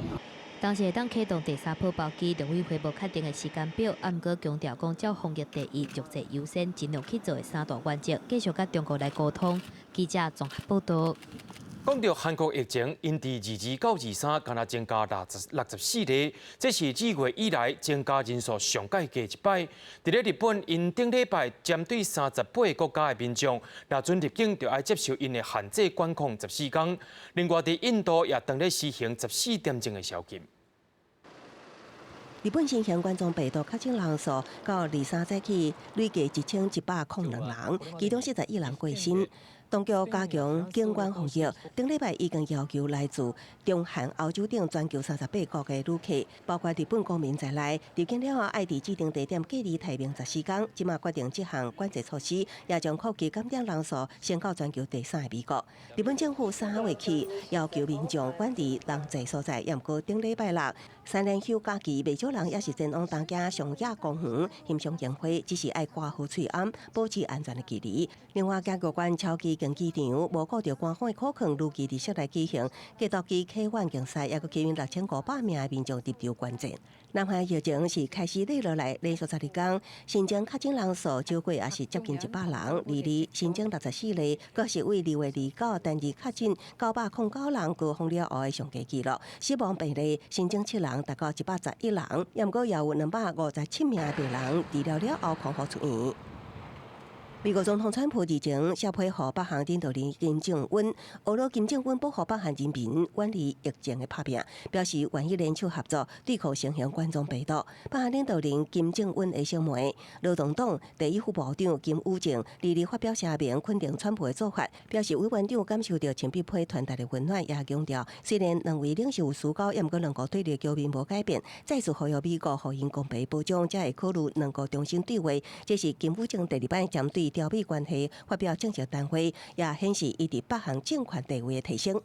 當時會當啟動第三波包機，陸委會無確定的時間表，啊，毋過強調講照防疫第一、弱者優先，盡量去做的三大原則，繼續佮中國來溝通。記者綜合報道。講到韓國疫情，𪜶佇22到23，敢若增加64例，這是2月以來增加人數上蓋低一擺。佇咧日本，𪜶頂禮拜針對38個國家的民眾，若準入境就愛接受𪜶的限制管控14天。另外，佇印度也當咧實行14點鐘的宵禁。日本新型冠狀病毒確診人數到23早起累計1102人，其中41人過身。當局加強監管防疫，頂禮拜已經要求來自中韓、歐洲等全球38國的旅客，包括日本國民在內，入境了後愛佇指定地點隔離待命14天。這馬決定這項管制措施，也將擴及感染人數升到全球第三的美國。日本政府3月起要求民眾遠離人濟所在，也毋過頂禮拜六三連休假期，袂少人也是前往東京上野公園欣賞櫻花，只是愛掛好喙罨，保持安全的距離。另外，嘉義縣超級競技場無顧著官方的口控，如期佇室內舉行格鬥技客運競賽，猶閣吸引6500名的民眾入場觀戰。南韓疫情是開始落落來，連續12天新增確診人數少過也是接近100人，22新增64例，閣是為2月29單日確診909人高峰了後的上低紀錄。死亡病例新增7人，達到111人，猶毋過也有257名病人治療了後康復出院。美國總統川普日前寫批予北韓領導人金正恩，呵咾金正恩保護北韓人民遠離疫情的拍拚，表示願意聯手合作對抗新型冠狀病毒。北韓領導人金正恩的小妹，勞動黨第一副部長金與正，22發表聲明肯定川普的做法，表示委員長感受著陳必批傳達的溫暖，也強調雖然兩位領袖有私交，猶毋過兩國對立局面無改變，再次呼籲美國予𪜶公平保障，才會考慮兩國重新對話。這是金與正第二擺針對朝美關係發表正式談話，也顯示伊佇北韓政權地位的提升。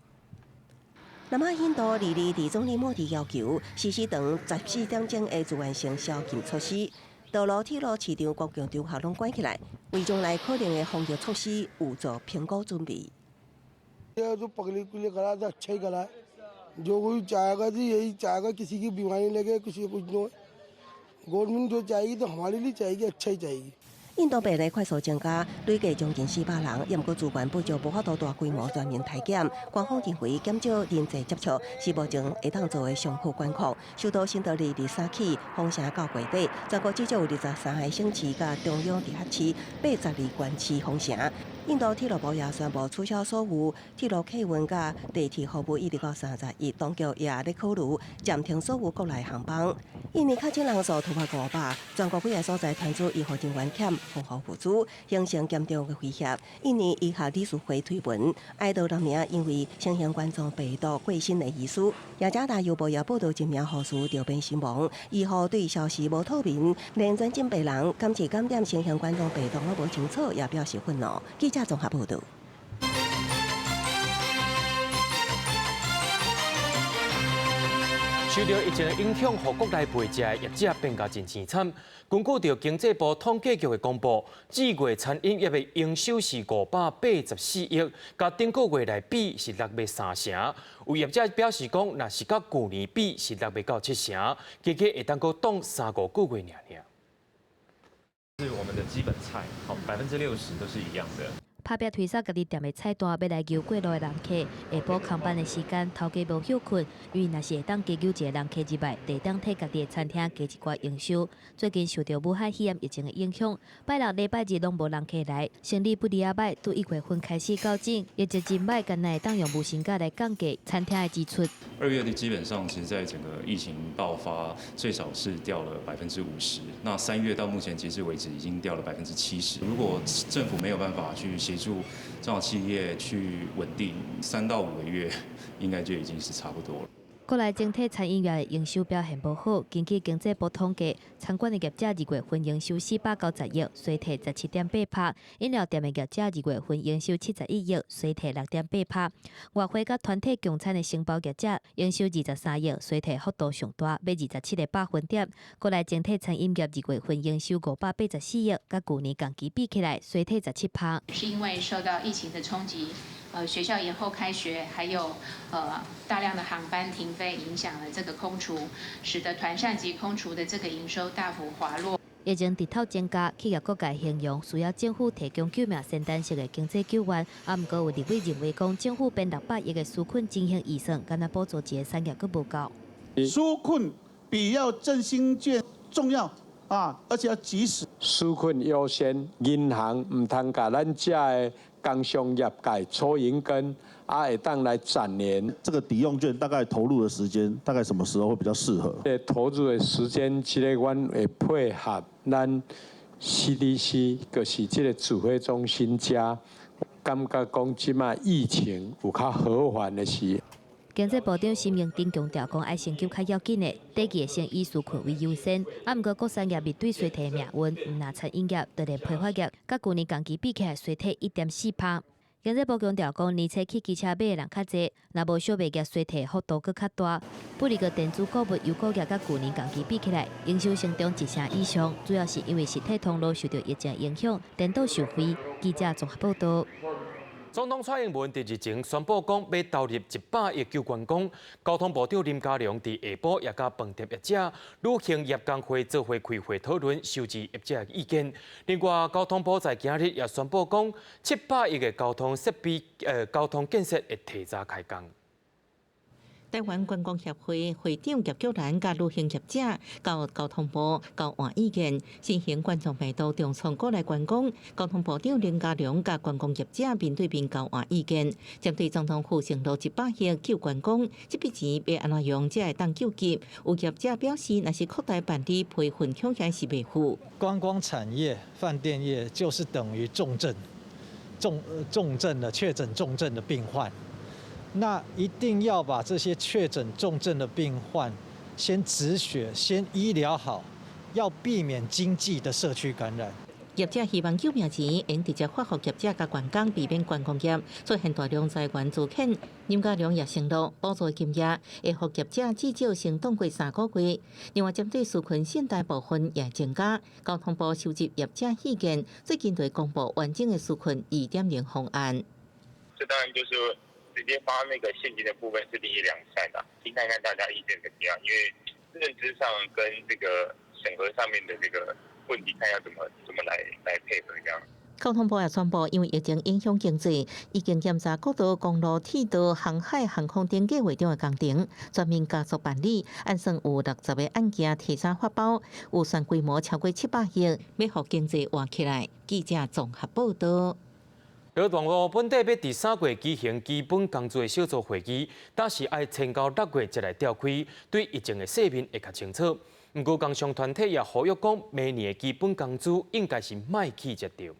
南亞印度22佇總理莫迪要求實施長14點鐘的自願性宵禁措施，道路、鐵路、市場、公共場合攏關起來，為將來可能的防疫措施有做評估準備。印度病例快速增加，累計將近400人，猶毋過資源不足，無法度大規模全面篩檢。官方認為減少人際接觸是目前會當做的上好管控。首都新德里23起封城到月底，全國至少有23個省市佮中央直轄市82縣市封城。印度鐵路部也宣布取消所有鐵路客運佮地鐵服務，一直到31。當局也咧考慮暫停所有國內航班。印尼確診人數突破500，全國幾个所在傳出醫護人員欠防護物資，形成嚴重的威脅。印尼醫學理事會推文哀悼6名因為新型冠狀病毒過身的醫師。雅加達郵報也報導一名護士著病身亡，醫護對消息無透明，連轉診病人敢是感染新型冠狀病毒攏無清楚，也表示憤怒。記者綜合報導。受到疫情的影響，予國內賣食的業者變甲真淒慘。根據著經濟部統計局的公布，4月餐飲業的營收是584億，佮頂個月來比是落欲3成。有業者表示講，若是佮舊年比是落欲到7成，加加會當閣擋3、5個月爾爾。是我們的基本菜，好，60%都是一樣的。拍拚推捒家己店的菜單，欲來求過路的人客。下晡空班的時間，頭家無休睏，因為若是會當加揪一个人客入來，就會當替家己的餐廳加一寡營收。最近受著武漢肺炎疫情的影響，拜六禮拜日攏無人客來，生理不離仔䆀。對1月份開始到今，業績真䆀，干焦會當用無薪假來降低餐廳的支出。2月的基本上，其實在整個疫情爆發，最少是掉了50%。那3月到目前截至為止，已經掉了70%。如果政府沒有辦法去協助中小企業去穩定，3到5個月，應該就已經是差不多了。國內整體餐飲業的營收表現無好，根據經濟部統計，餐館的業者2月份營收490億，衰退17.8%；飲料店的業者2月份營收71億，衰退6.8%。外匯佮團體供餐的承包業者營收23億，衰退幅度上大，欲27個百分點。國內整體餐飲業2月份營收584億，佮舊年同期比起來，衰退17%。是因為受到疫情的衝擊，學校延後開學，還有大量的航班停飛，影響了這個空廚，使得團膳及空廚的這個營收大幅滑落。疫情日頭增加，企業各界形容需要政府提供救命仙丹式的經濟救援。啊，毋過有立委認為講，政府編600億的紓困振興預算，敢若補助一个產業閣無夠。紓困比要振興券重要啊，而且要及時。紓困優先，銀行毋通共咱遮的工商業界抽銀根，啊，會當來展延。這個抵用券大概投入的時間，大概什麼時候會比較適合？這投入的時間，這個阮會配合咱 CDC，就是這個指揮中心遮，感覺講這擺疫情有較和緩的時。經濟部長沈榮津強調講，愛先救較要緊的，短期會先以紓困為優先。啊，毋過各產業面對衰退的命運，毋但餐飲業，就連批發業，佮舊年同期比起來衰退1.4%。經濟部強調講，年初起機車買的人較濟，若無小賣業衰退幅度閣較大。不過電子購物、郵購業佮舊年同期比起來，營收成長一成以上，主要是因為實體通路受到疫情影響，顛倒受惠。記者綜合報道。總統蔡英文佇日前宣布講，欲投入100億救觀光。交通部長林佳龍佇下晡也佮飯店業者、旅行業工會做伙開會討論，收集業者的意見。另外，交通部在今日也宣布講，700億的交通設備、交通建設會提早開工。台灣觀光協會會長葉菊蘭佮旅行業者到交通部交換意見，新型冠狀病毒重創國內觀光，交通部長林佳龍佮觀光業者面對面交換意見，針對總統府承諾100億救觀光，這筆錢欲按怎用才會當救急？有業者表示，若是擴大辦理培訓，恐驚是袂赴。觀光產業、飯店業就是等於重症、重重症的確診重症的病患。那一定要把這些確診重症的病患先止血，先醫療好，要避免經濟的社區感染。業者希望救命錢會直接發予業者佮員工，避免觀光業出現大量裁員資遣。林佳龍也承諾，補助金額會予業者至少先擋過3個月。另外，針對紓困信貸部分也增加，交通部收集業者意見，最近會公布完整的紓困2.0方案。這當然就是。直接發那個現金的部分是立意良善的，聽看看大家意見怎麼樣，因為認知上跟這個審核上面的這個問題，看要怎麼來配合這樣。交通部也宣布，因為疫情影響經濟，已經檢查國道、公路、鐵道、航海、航空等計畫中的工程，全面加速辦理，按算有60個案件提早發包，預算規模超過700億，欲予經濟活起來。記者綜合報道。勞動部本底欲佇3月舉行基本工資的小組會議，但是愛延到6月才來召開，對疫情的細面會較清楚。毋過工商團體也呼籲講，明年的基本工資應該是莫起才對。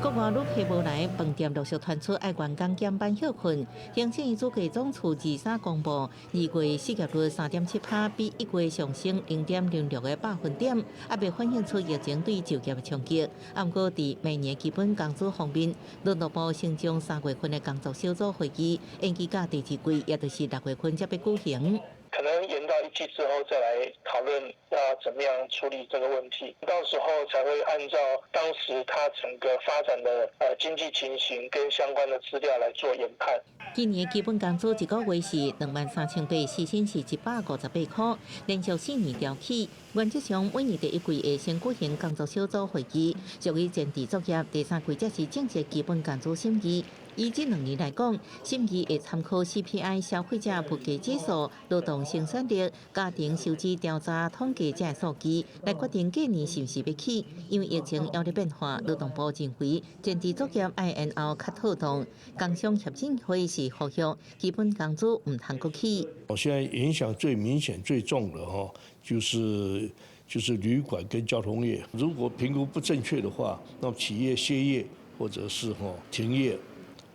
國外旅客無來，飯店陸續傳出愛員工減班歇睏。行政院主計總處23公布，2月失業率3.7%，比1月上升0.06個百分點，猶未反映出疫情對就業的衝擊。毋過，佇明年基本工資方面，勞動部先將3月份的工作小組會議延期到第二季，也就是6月份才欲舉行。可能延到一季之後再來討論要怎麼樣處理這個問題，到時候才會按照當時它整個發展的經濟情形跟相關的資料來做研判。今年基本工資一個月是23,800，時薪是158塊，連續4年調起。原則上每年第一季會先舉行工作小組會議，屬於前置作業。第三季才是正式基本工資審議。以這兩年來講，審議會參考 CPI 消費者物價指數、勞動生產率、家庭收支調查統計這數據來決定隔年是毋是欲起。因為疫情猶咧變化，勞動部認為前置作業愛延後較妥當。工商協進會是呼籲基本工資毋通閣起。我現在影響最明顯、最重的哈，就是旅館跟交通業。如果評估不正確的話，那企業歇業或者是哈停業，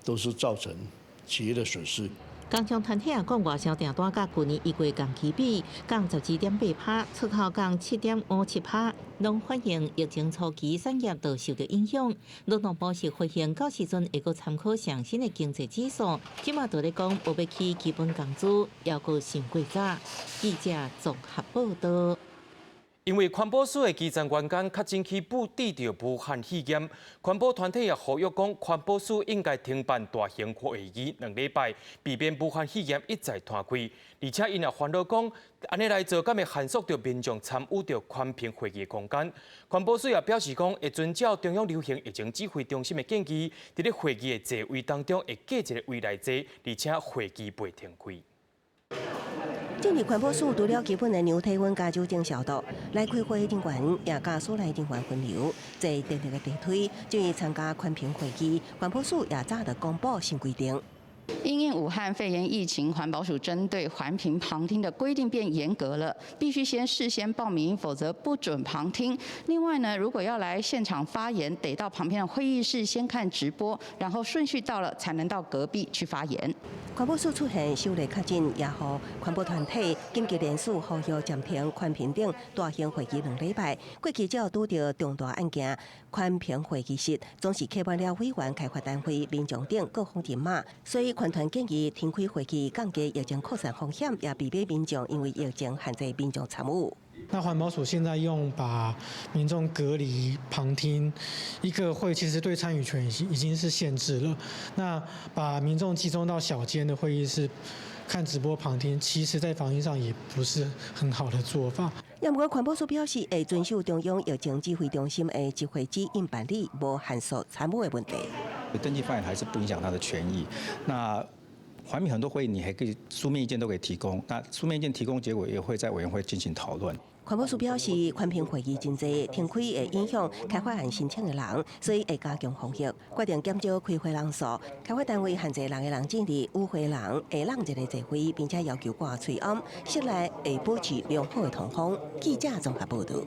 都是造成企業的損失。工商團體也講，外銷訂單佮舊年一月同期比，降12.8%，出口降7.57%，攏反映疫情初期產業都受著影響。勞動部是歡迎到時陣會閣參考上新的經濟指數，這馬就咧講無欲起基本工資，猶閣傷過早。記者綜合報導。因為環保署的基層員工確診去得著武漢肺炎，環保團體也呼籲講，環保署應該停辦大型會議2禮拜，避免武漢肺炎一再傳開。而且𪜶也煩惱講，按呢來做，敢會限縮著民眾參與著環評會議的空間。環保署也表示講，會遵照中央流行疫情指揮中心的建議，佇咧會議的座位當中會隔一個位來坐，而且會議袂停開。今日環保署除了基本的量體溫佮酒精消毒，來開會人員也佮所內人員分流，坐電梯的電梯，進去參加環評會議。環保署也早就公布新規定。因應武漢肺炎疫情，環保署針對環評旁聽的規定變嚴格了，必須先事先報名，否則不准旁聽。另外呢，如果要來現場發言，得到旁邊的會議室先看直播，然後順序到了才能到隔壁去發言。環保署出現首例確診，也予環保團體緊急聯署呼籲暫停環評等大型會議2禮拜。過去只要拄著重大案件，環評會議室總是客滿了委員、開發單位、民眾等各方人馬，所以環團建議停開會議，降低疫情擴散風險，也避免民眾因為疫情限制民眾參與。那環保署現在用把民眾隔離旁聽一個會，其實對參與權已經是限制了。那把民眾集中到小間的會議室看直播旁聽，其實在防疫上也不是很好的做法。也毋過環保署表示，會遵守中央疫情指揮中心的指揮指引辦理，無限縮參與的問題。登記發言還是不影響他的權益。那環評很多會議，你還可以書面意見都可以提供。那書面意見提供結果也會在委員會進行討論。環保署表示，環評會議真濟，停開會影響開發案申請的人，所以會加強防疫，決定減少開會人數。開發單位限制6個人進入，與會人會讓一個座位，並且要求掛喙罨，室內會保持良好的通風。記者綜合報導。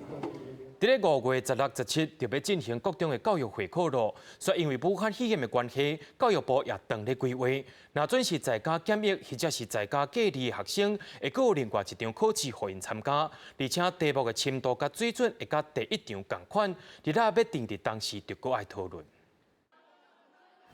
佇咧5月16、17就欲進行國中的教育會考囉，所以因為武漢肺炎的關係，教育部也當咧規劃，若準是在家檢疫或者是在家隔離的學生，會閣有另外一場考試予𪜶參加，而且題目的深度佮水準會佮第一場仝款，日仔欲定佇當時就閣愛討論。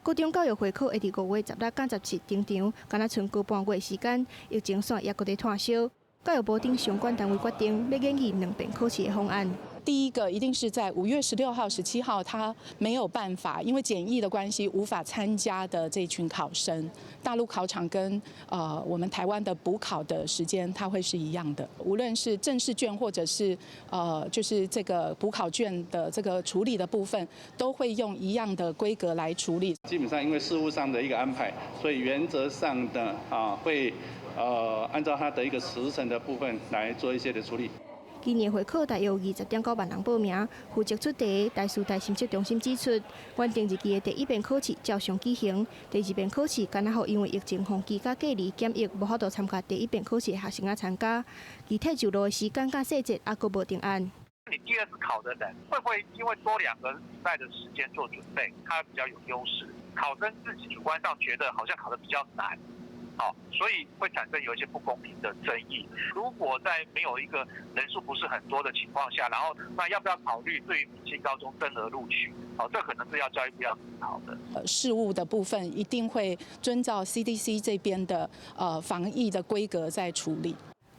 國中教育會考會佇5月16佮17登場，敢若賰閣半月時間，疫情線猶閣佇湠燒。教育部等相關單位決定，欲研擬兩遍考試的方案。第一個一定是在5月16號、17號，他沒有辦法，因為檢疫的關係無法參加的這群考生，大陸考場跟我們台灣的補考的時間，它會是一樣的。無論是正式卷或者是就是這個補考卷的這個處理的部分，都會用一樣的規格來處理。基本上因為事務上的一個安排，所以原則上的會按照它的一個時程的部分來做一些的處理。今年會考大約20.9萬人報名，負責出題台師大審測中心指出，原定日期的第一遍考試照常舉行，第二遍考試敢若予因為疫情封居佮隔離檢疫無法度參加第一遍考試的學生仔參加，具體就錄的時間佮細節猶閣無定案。你第二次考的人會不會因為多2個禮拜的時間做準備，他比較有優勢？考生自己主觀上覺得好像考得比較難。好，所以會產生有一些不公平的爭議。如果在沒有一個人數不是很多的情況下，然後那要不要考慮對於明星高中增額錄取？好，這可能是要教育部要思考的。事務的部分一定會遵照 CDC 這邊的防疫的規格在處理。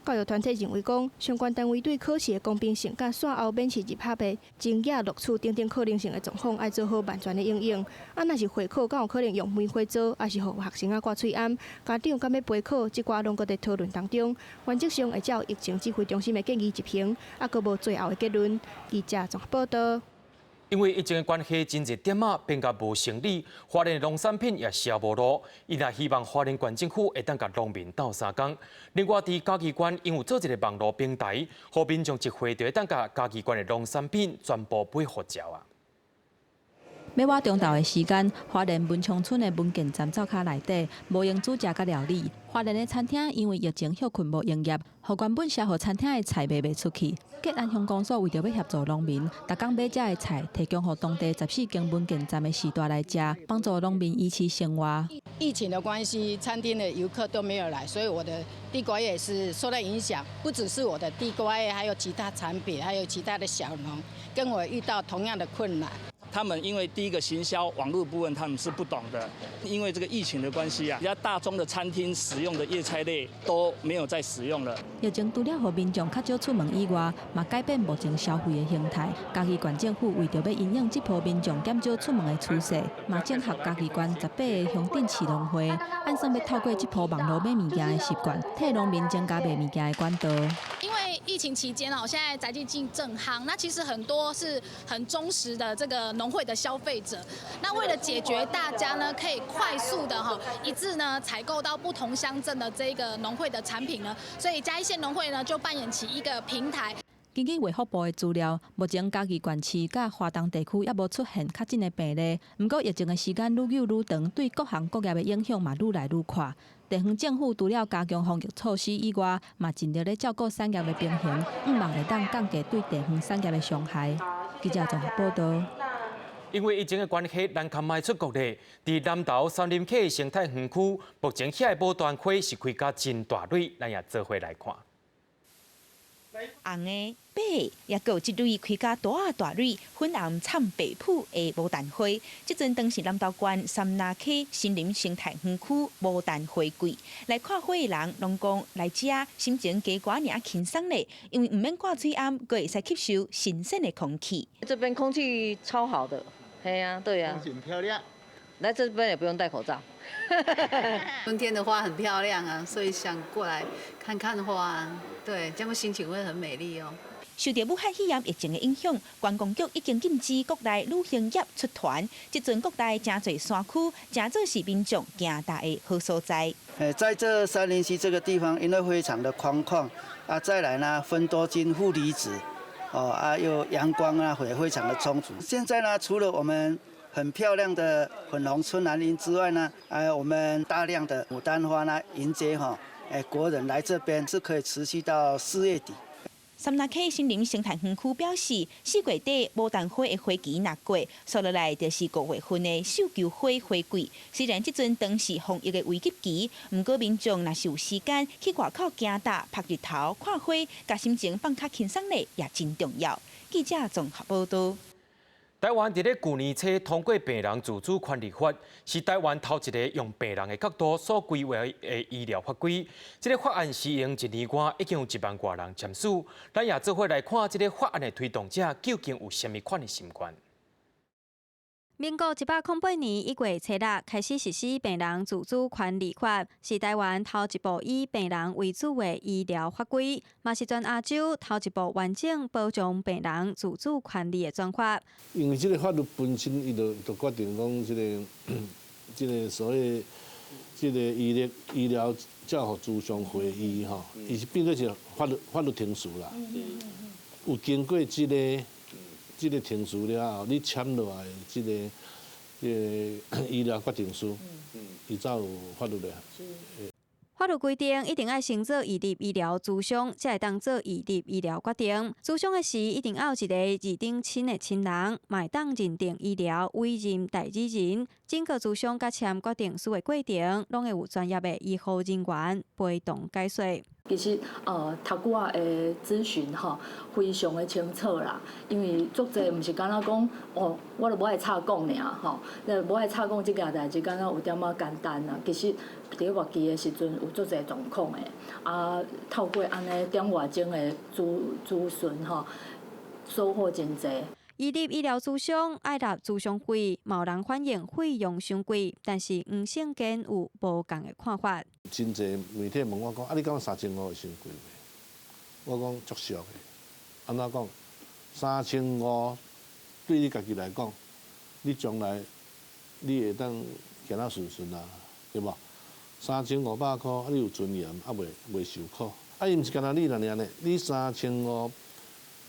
教育團體認為講，相關單位對考試的公平性佮線後免試入學的增額錄取等等可能性的狀況，愛做好萬全的因應。啊，若是會考，敢有可能用梅花座，抑是予學生仔掛喙罨？家長敢欲陪考，這寡攏閣佇討論當中。原則上會照疫情指揮中心的建議執行，猶閣無最後的結論。記者綜合報導。因為疫情的關係，真濟店仔變甲無生理，花蓮的農產品也銷無路。𪜶也希望花蓮縣政府會當佮農民鬥相共。另外，佇嘉義縣𪜶有做一个網路平台，予民眾一會就會當共嘉義縣的農產品全部買予食啊。欲倚中晝的時間，花蓮文昌村的文健站灶跤內底無閒煮食佮料理。花蓮的餐廳因為疫情歇困無營業，予原本銷予餐廳的菜賣袂出去。吉安鄉公所為著欲協助農民，逐工買遮的菜，提供予當地14間文健站的序大來食，幫助農民維持生活。疫情的關係，餐廳的遊客都沒有來，所以我的地瓜葉也是受到影響。不只是我的地瓜葉，還有其他產品，還有其他的小農，跟我遇到同樣的困難。他們因為第一個行銷網絡部分他們是不懂的，因為這個疫情的關係啊，比較大宗的餐廳使用的葉菜類都沒有再使用了。疫情除了予民眾較少出門以外，嘛改變目前消費的形態。嘉義縣政府為著欲因應這波民眾減少出門的趨勢，嘛整合嘉義縣18個鄉鎮市農會，按算欲透過這波網路買物件的習慣，替農民增加賣物件的管道。因為疫情期間哦，現在宅經濟正夯，那其實很多是很忠實的這個農會的消費者。那為了解決大家呢可以快速的哈一致呢採購到不同鄉鎮的這個農會的產品呢，所以嘉義縣農會呢就扮演起一個平台。根據衛福部的資料，目前嘉義縣市佮花東地區猶無出現確診的病例。毋過疫情的時間愈久愈長，對各行各業的影響嘛愈來愈闊。地方政府除了加強防疫措施以外，嘛盡力咧照顧產業的平衡，向望會當降低對地方產業的傷害。記者綜合報道。因為疫情的關係，難堪欲出國咧。佇南投杉林溪生態園區，目前遐的牡丹花是開甲真大蕊，咱也做伙來看。紅的、白的，抑閣有這蕊開甲大大蕊、粉紅摻白滬的牡丹花。這陣當是南投縣杉林溪森林生態園區牡丹花季，來看花的人攏講來遮心情加寡爾輕鬆咧，因為毋免掛喙罨，閣會使吸收新鮮的空氣。這邊空氣超好的，嘿呀，對呀，風景漂亮。來這邊也不用戴口罩。春天的花很漂亮啊，所以想過來看看花。對，這樣心情會很美麗哦。受著武漢肺炎疫情的影響，觀光局已經禁止國內旅行業出團。這陣國內誠濟山區，誠做是民眾行踏的好所在。在這杉林溪這個地方，因為非常的寬曠啊，再來呢，芬多精、負離子，哦啊，又陽光啊，會非常的充足。現在呢，除了我們很漂亮的粉紅春蘭櫻之外呢，我們大量的牡丹花呢，迎接哈，國人來這邊是可以持續到4月底。杉林溪森林生態園區表示，4月底牡丹花的花期若過，紲落來就是5月份的繡球花花季。雖然這陣當是防疫的危急期，毋過民眾若是有時間去外口行踏、曬日頭、看花，共心情放較輕鬆咧，也真重要。記者綜合報道。台灣佇咧舊年初通過病人自主權利法，是台灣頭一个用病人的角度所規劃的醫療法規。這个法案施行一年外，已經有1萬外人簽署。咱也做伙來看這个法案的推動者究竟有啥物款的心願。民國108年1月初6開始實施病人自主權利法，是台灣頭一部以病人為主的醫療法規，嘛是全亞洲頭一部完整保障病人自主權利的專法。因為這个法律本身，伊就決定講，這个所謂這个醫療照護諮商會議吼，伊是變做是法律程序啦。有經過這个程序了後，你簽落來這个醫療決定書，伊才有法律的。法律規定，一定愛先做預立醫療諮商，才會當做預立醫療決定。諮商的時，一定愛有一個二等親的親人，嘛會當認定醫療委任代理人。整個諮商佮簽決定書的過程，攏會有專業的醫護人員陪同解說。其實，頭拄仔的諮詢吼，非常的清楚啦。因為足濟毋是干焦講，哦，我都無愛插講爾吼，無愛插講這件代誌，敢若有點仔簡單啦。其實，佇咧末期的時陣，有足濟狀況的，啊，透過按呢點外鐘的諮詢吼，收穫真濟。預立醫療諮商愛納諮商費，嘛有人反映費用傷貴，但是黃勝堅有無仝的看法。真濟媒體問我講，啊，你感覺3500會傷貴袂？我講足俗的，按怎講？3500對你家己來講，你將來你會當行得順順啊，對無？3500箍，啊，你有尊嚴，啊袂受苦。啊，伊毋是干焦你爾呢，你3500。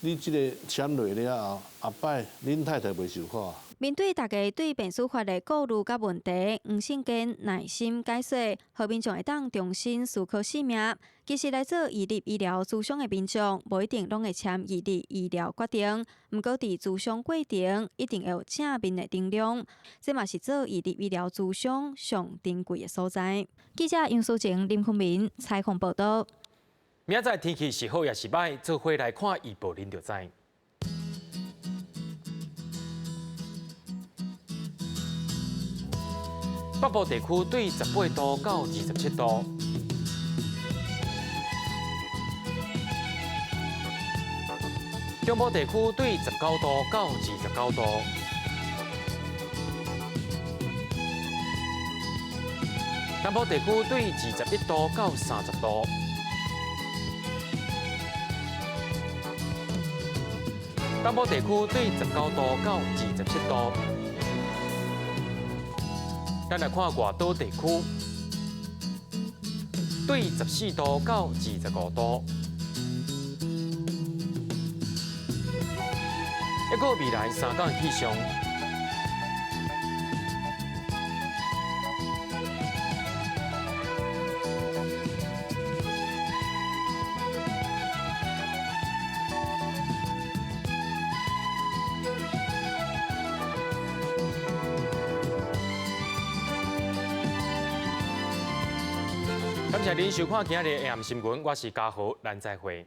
你這个簽落了後，後擺恁太太袂受苦啊？面對大家對便司法的顧慮佮問題，黃信堅耐心解說，予民眾會當重新思考性命。其實來做預立醫療諮商的民眾，無一定攏會簽預立醫療決定，毋過佇諮商過程一定會有正面的能量，這嘛是做預立醫療諮商上珍貴的所在。記者楊淑靜、林坤明採訪報導。明仔載天氣是好抑是䆀，做伙來看預報，恁就知。北部地區對18度到27度，中部地區對19度到29度，南部地區對21度到30度，東部地區對19度到27度。咱來看外島地區，對14度到25度。一個未來三天氣象。感謝您收看今日的 AM 新聞，我是嘉豪，咱再會。